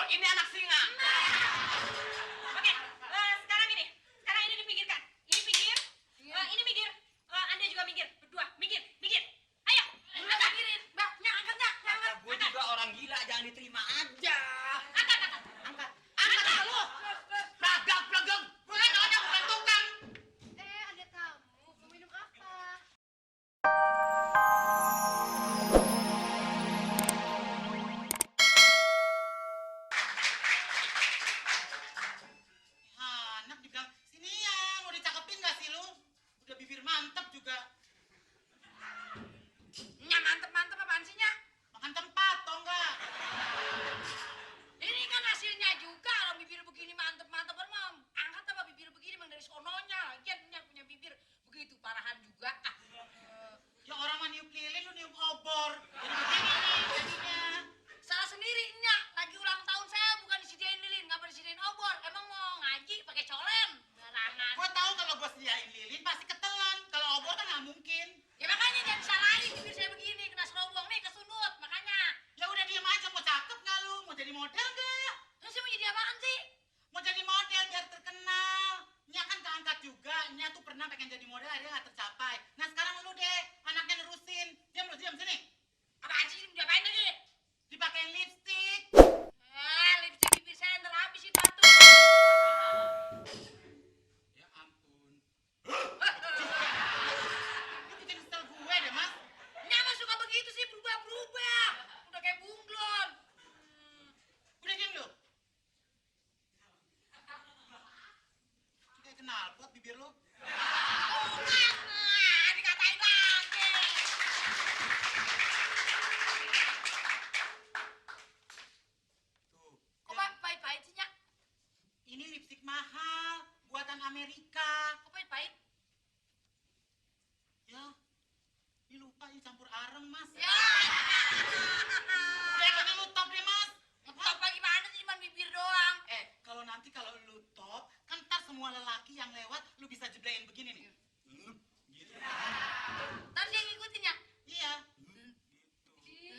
ini anak singa. Oke, sekarang ini. Sekarang ini dipinggirkan. Ini pinggir. Ini minggir. Anda juga minggir. Berdua, minggir. Ayo. Pikirin, Mbak. Angkat. Kata gue juga orang gila, jangan diterima aja. Angkat. Angkat lu. Plagak. Bukan orang, bukan tukang. Ada tamu. Mau minum apa? Anak dibilang, sini ya, mau dicakepin gak sih lu? Udah bibir mantep juga. Mantep apaan sih, Nya? Makan tempat, tau nggak? Ini kan hasilnya juga. Orang bibir begini mantep. Orang angkat apa bibir begini emang dari sononya. Lagian Nya punya bibir begitu parahan juga. Ya orang mah niup lilin, lu niup obor. Jadi begini nih jadinya. Salah sendiri, Nya. Lagi ulang tahun saya bukan disediain lilin. Nggak disediain obor. Emang mau ngaji pakai colem? Barangan. Gue tahu kalau gue sediain lilin pasti ketelan. Kalau obor kan nggak mungkin. Ya makanya jangan salahin bibir saya begini. Kena serobong nih, kesundut. Makanya. Ya udah diem aja, mau cakep nggak lu? Mau jadi model nggak? Terus saya mau jadi apaan sih? Mau jadi model biar terkenal. Nya kan keangkat juga. Nya tuh pernah pengen jadi model, akhirnya nggak tercapai. Nah sekarang lu deh, anaknya nerusin. Diam sini. Apaan sih? Diapain lagi? Dipakein lipstik. Lipstik bibir saya ntar habis itu atuh. Ya ampun. Lu bikin kesel gue deh, Mas. Nyama suka begitu sih, berubah. Udah kayak bunglon. Udah diam lu. Kayak knalpot bibir lu. Dikatain lagi. Tuh. Kok Ya, pahit-pahit sih, Nyak? ini lipstik mahal, buatan Amerika. Kok pahit-pahit? Ya. Ini lupa ini campur areng, Mas. Ya. Udah yang lu top deh, Mas. Ngetop lagi mana sih, cuma bibir doang. Kalau lu top, kan ntar semua lelaki yang lewat lu bisa jeblein begini nih. Gitu. Ntar dia ngikutin, Nyak. Iya.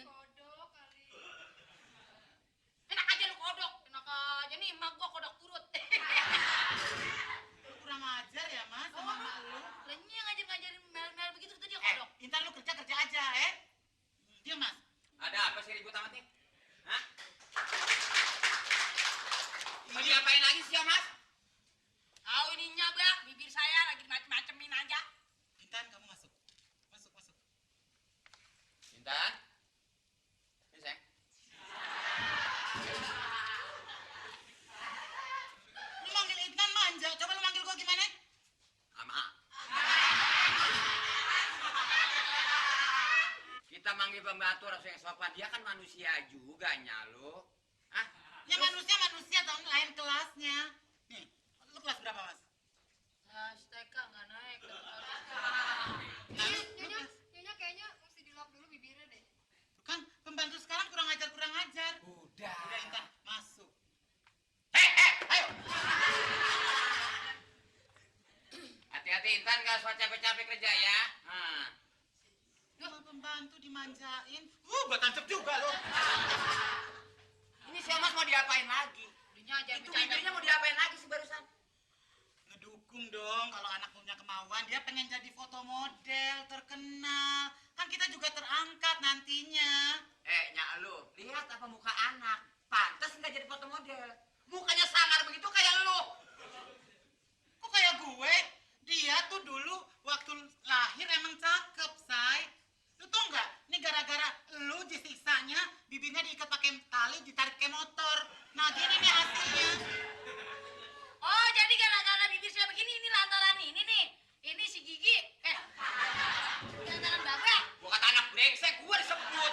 Kodok kali. Enak aja lu kodok. Enak aja nih, emak gua kodok turut. Lu kurang ajar ya, Mas, sama emak lu. Lainnya ngajarin mel-mel begitu tuh dia kodok. Intan lu kerja aja, Diam, Mas. Ada apa sih ribut amat nih? Hah? Mau diapain lagi sih ya, Mas? Tahu ininya, Bang. Bibir saya lagi macem-macemin aja. Intan, kamu masuk. Masuk. Intan? Ini, sayang. Lu manggil Intan manja. Coba lu manggil gua gimana? Ama. Kita manggil pembantu harus yang sopan. Dia kan manusia juga, Nyalo. Hah? Ya manusia dong, lain kelasnya. Nih, lu kelas berapa, Mas? TK nggak naik. Lu kelas. Nyonya kayaknya mesti dilap dulu bibirnya deh. Kan pembantu sekarang kurang ajar. Udah. Udah, Intan, masuk. Ayo. Hati-hati Intan, gak suat capek-capek kerja ya. Nah. Sama pembantu dimanjain. Gua tancap juga lu. Ini si Mas mau diapain lagi? Dinya aja Itu bibirnya mau diapain lagi sih barusan? Ngedukung dong kalau anak punya kemauan. Dia pengen jadi foto model, terkenal. Kan kita juga terangkat nantinya. Nyak lu, lihat apa muka anak. Pantas nggak jadi foto model. Mukanya sangar begitu kayak lu. Kok kayak gue? Dia tuh dulu waktu lahir emang cakep, Say. Lu tau nggak? Ini gara-gara lu disiksanya, bibirnya diikat pakai tali, ditarik ke motor. Nah gini nih hasilnya. Oh, jadi gara-gara bibir saya begini ini lantaran ini nih. Ini si Gigi. Lantaran Babak. Gua kata anak brengsek, gua disebut.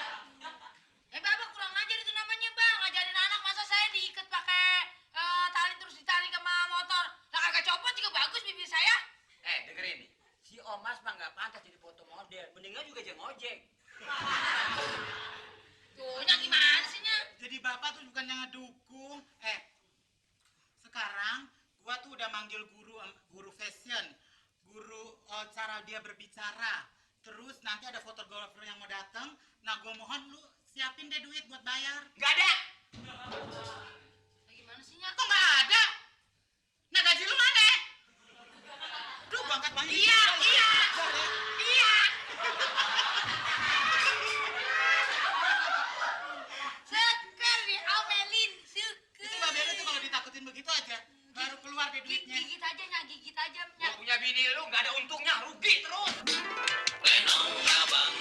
Babak kurang ajar itu namanya, Bang. Ngajarin anak masa saya diikat pakai tali terus ditarik ke motor. Nah, kagak copot juga bagus bibir saya. Dengerin nih. Si Omas mah nggak pantas jadi foto model. Mendingan juga aja ngojek. Tuh, Nya gimana sih, Nya? Jadi bapak tuh bukan yang ngedukung. Sekarang gua tuh udah manggil guru fashion, guru cara dia berbicara. Terus nanti ada fotografer yang mau datang. Nah, gua mohon lu siapin deh duit buat bayar. Nggak ada. keluar deh duitnya. Gigit aja, Nyak. Gigit aja, Gua Nyak. punya bini lu nggak ada untungnya, rugi terus. Waalaikumsalam.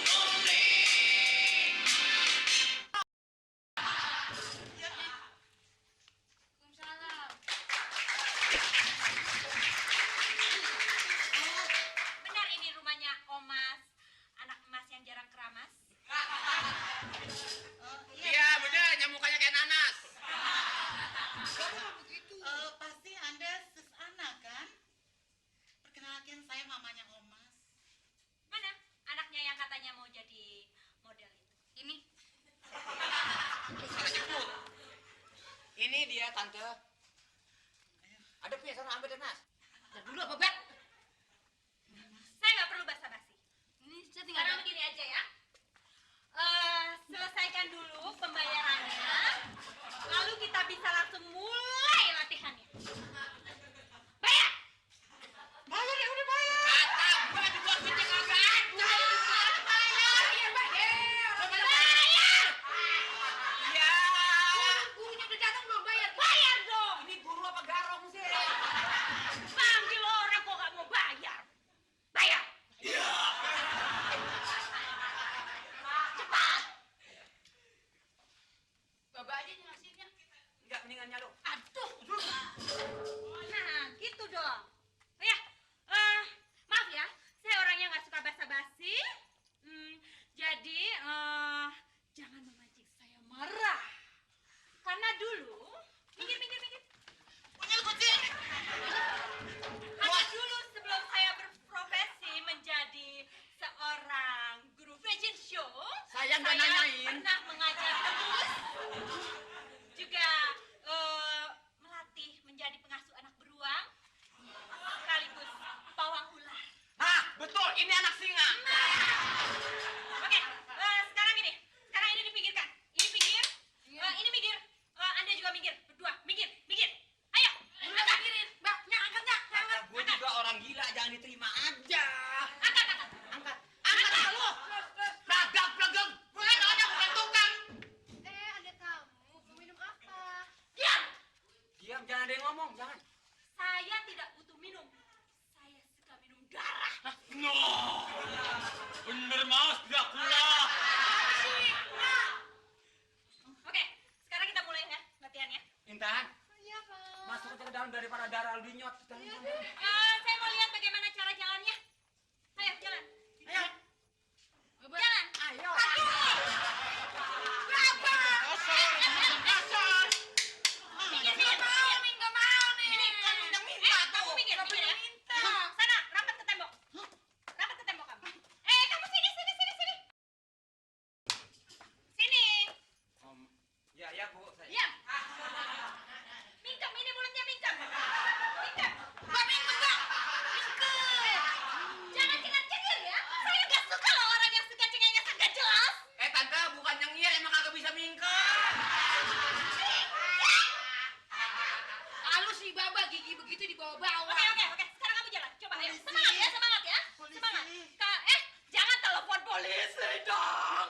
Benar ini rumahnya Omas, anak emas yang jarang keramas. Iya, bener, nyamukanya kayak nanas. Pasti Anda sis Ana kan? Perkenalkan saya mamanya Omas. Mana anaknya yang katanya mau jadi model itu? Ini. Salah nyebut. Ini dia tante. Ada punya sana ambil nanas. Ntar dulu apa, Bet? Saya nggak perlu basa-basi. Ini saya tinggal Sekarang begini aja ya. Selesaikan dulu pembayarannya, lalu kita bisa langsung mulai latihannya. Bayar! Bayar ya udah bayar. Kata gua dibuat duitnya kagak ada. Iya, bayar. Bayar! Iya. Gurunya udah datang belum bayar? Bayar dong! Ini guru apa garong sih? Panggil orang kok nggak mau bayar. Bayar! Baba aja nyelasinnya. Enggak, mendingan lu. Aduh. Nah, gitu dong. Oh ya, maaf ya, saya orangnya nggak suka basa-basi. Jadi, jangan memancing saya marah. Karena dulu, minggir. Punya kucing. Karena dulu sebelum saya berprofesi menjadi seorang guru fashion show, Saya nggak nanyain. pernah mengajar terus, juga melatih menjadi pengasuh anak beruang, sekaligus pawang ular. Hah, betul, ini anak singa. Oke, sekarang ini dipinggirkan. Ini pinggir, ini minggir, Anda juga minggir, berdua, minggir. Ayo, Udah pikirin, Mbak. Nyak, angkat, Nyak. Kata gue juga orang gila, jangan diterima aja. angkat. Angkat lu. Plagak. Bukan orang bukan tukang. Ada tamu. Mau minum apa? Diam, jangan ada yang ngomong, jangan. Saya tidak butuh minum. Saya suka minum darah. No. Bener mas, tidak pula. Oke, sekarang kita mulai ya latihannya. Intan, Iya, Pak. masuk aja ke dalam daripada darah lu dinyot. Saya mau lihat bagaimana cara jalannya. Ayo, jalan. Ayo. Jalan. Ayo. Minggir. Nggak mau nih. Ini kamu udah minta kamu minggir ya. Sana, rapat ke tembok. Rapat ke tembok kamu. Kamu sini. Sini. Ya bu. Diam. Mingkem, ini mulutnya mingkem. Mbak, minggu nggak? Jangan cengar-cengir ya. Saya nggak suka loh orang yang suka cengengesan nggak jelas. Tante, bukan nyengir, emang kagak bisa mingkem. Lalu si Baba gigi begitu dibawa-bawa. Oke. Sekarang kamu jalan. Coba ayo. Semangat ya. Semangat. Jangan telepon polisi dong.